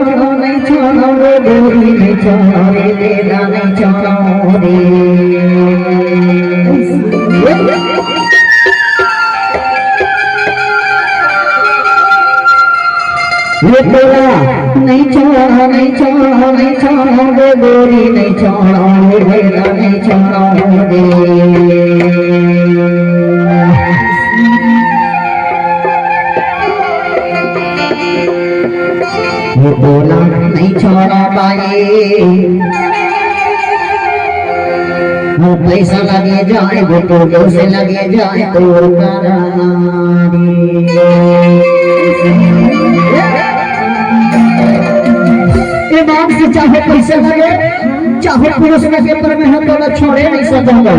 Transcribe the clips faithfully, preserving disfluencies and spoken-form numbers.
छोड़ो, नहीं छोड़ो रे गोरी, नहीं छोड़ो रे, बेला नहीं छोड़ो रे। ये तोला नहीं छोड़ो, नहीं छोड़ो, नहीं छोड़ो रे गोरी, नहीं छोड़ो रे, बेला नहीं छोड़ो रे। ये बोला नहीं छोड़ा बाई, वो पैसा लगे जाए, वो तो से लगे जाए, तो ये बात से चाहे पैसा लगे, चाहे पुरुष लगे, पर मैं हम तो छोड़े नहीं सकूंगा।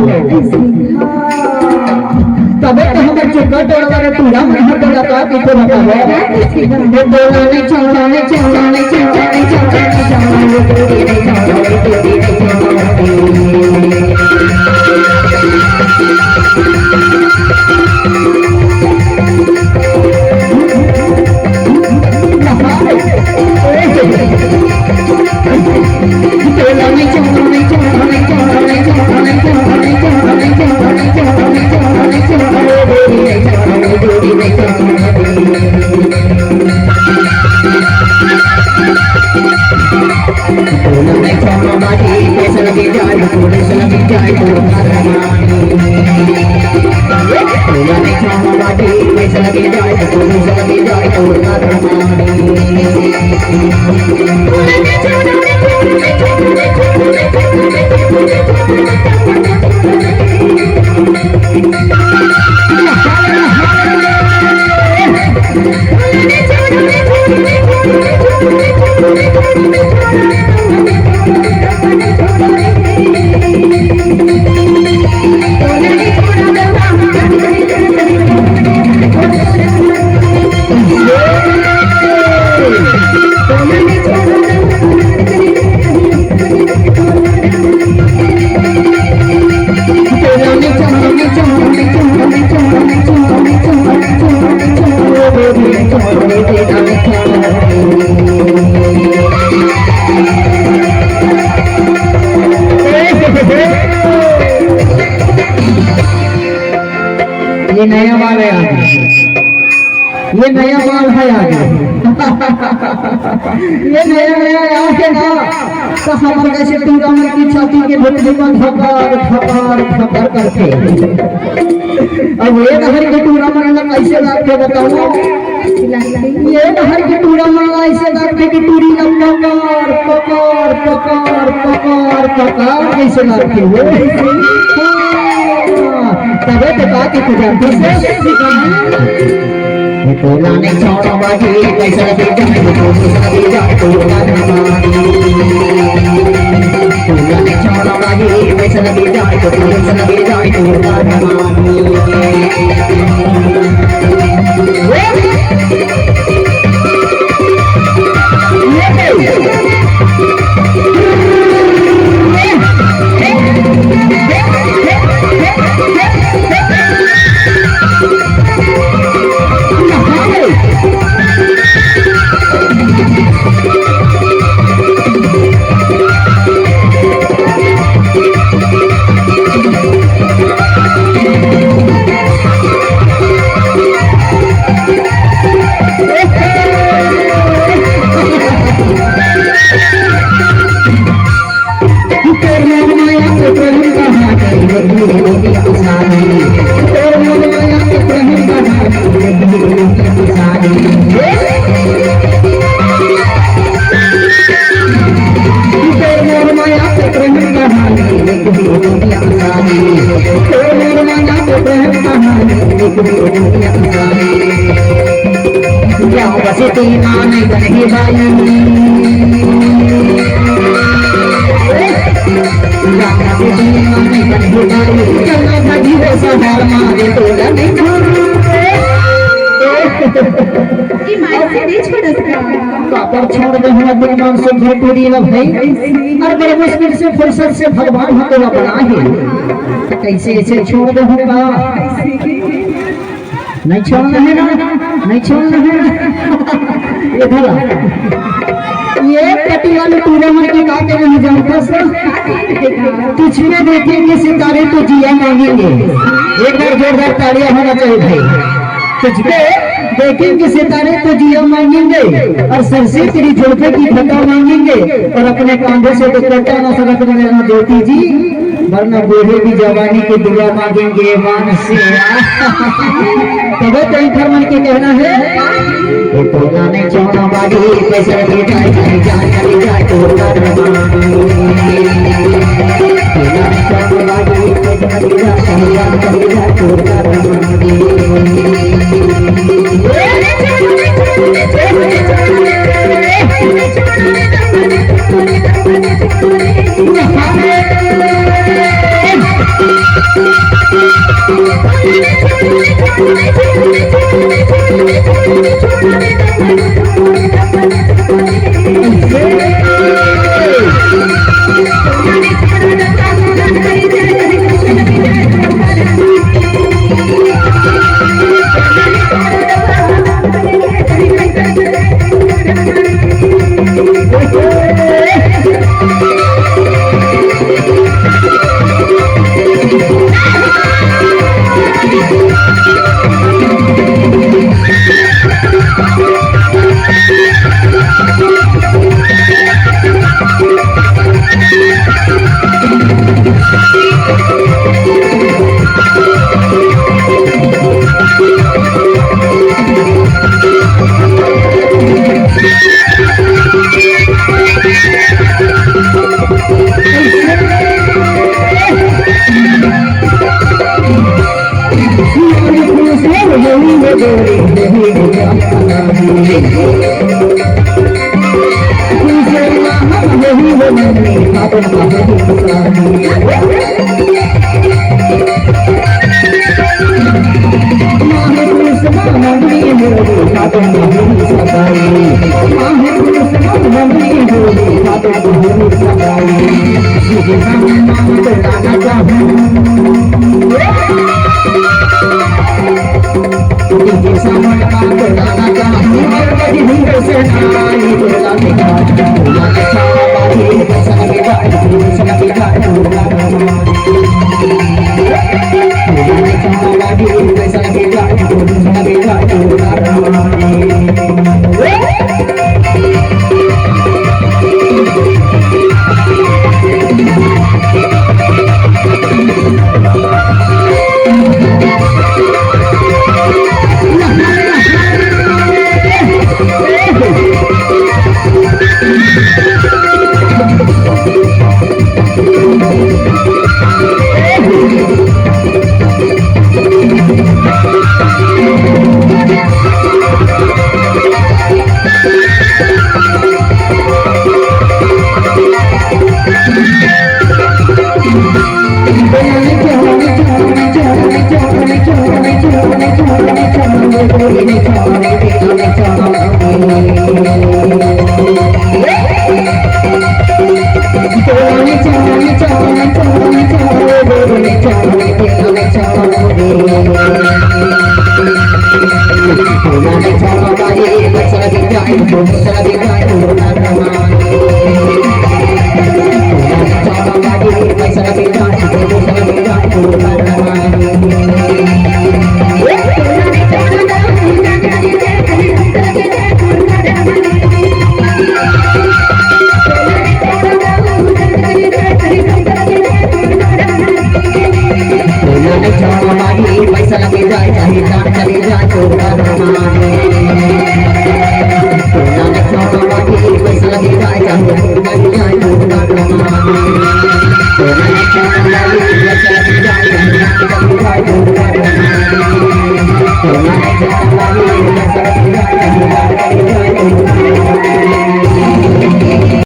तबे तो हमर चुका तोड़वा रे, तू राम हर तोड़ा का की तोड़ा का रे। ये बोला नहीं छोड़ा, नहीं छोड़ा, नहीं छोड़ा, नहीं छोड़ा, नहीं छोड़ा, ये तोड़ी नहीं छोड़ा, ये तोड़ी नहीं छोड़ा। ये नया माल है आज, ये नया माल है आज। ये नया नया आया है ना, तो हमर कैसे टूरा मन की छाती के भुतली में धकार धकार धकार करके। अब ये नहर के टूरा मन ला कैसे लागथे बताओ? ये नहर के टूरा मन ला ऐसे लागथे कि टूरी ला पकड़ पकड़ पकड़ पकड़ पकड़ कैसे लागथे वो? हाँ, तबे तो बात को जानते से ये तोला नहीं छोड़ो बाजी, पैसा भी जाए तो दूसरा भी जाए तो बात हमारी। तोला नहीं छोड़ो बाजी, पैसा भी जाए तो दूसरा भी जाए तो बात हमारी। ये माइक से नहीं छोड़ सकता। काबर छोड़ दे हम अपने मन से घर टूरी ना भाई। हर बड़े मुश्किल से फुर्सत से भगवान हम तो बना है। कैसे ऐसे छोड़ दे हम का? नहीं छोड़ना है ना, नहीं छोड़ना है ना। ये धरा। ये पटियाला टूरा मन के का कहना हे जानथस? तुझ में देखेंगे सितारे तो जिया मांगेंगे। एक बार जोरदार तालियां होना चाहिए भाई। तुझ पे देखेंगे सितारे तो जिया मांगेंगे, और सर से तेरी जुल्फों की घटा मांगेंगे, और अपने कांधे से दुपट्टा ना सरक रहना ज्योति जी, वरना बूढ़े भी जवानी की दुआ मांगेंगे। मान से तबे तो इंथर मन के कहना हे, "ए टोला में चौड़ा बाड़ी, पैसा दे जाए, चली जाए, चली जाए, टोला में बाड़ी। टोला में चौड़ा बाड़ी, पैसा दे जाए, चली जाए, चली जाए, टोला में बाड़ी।"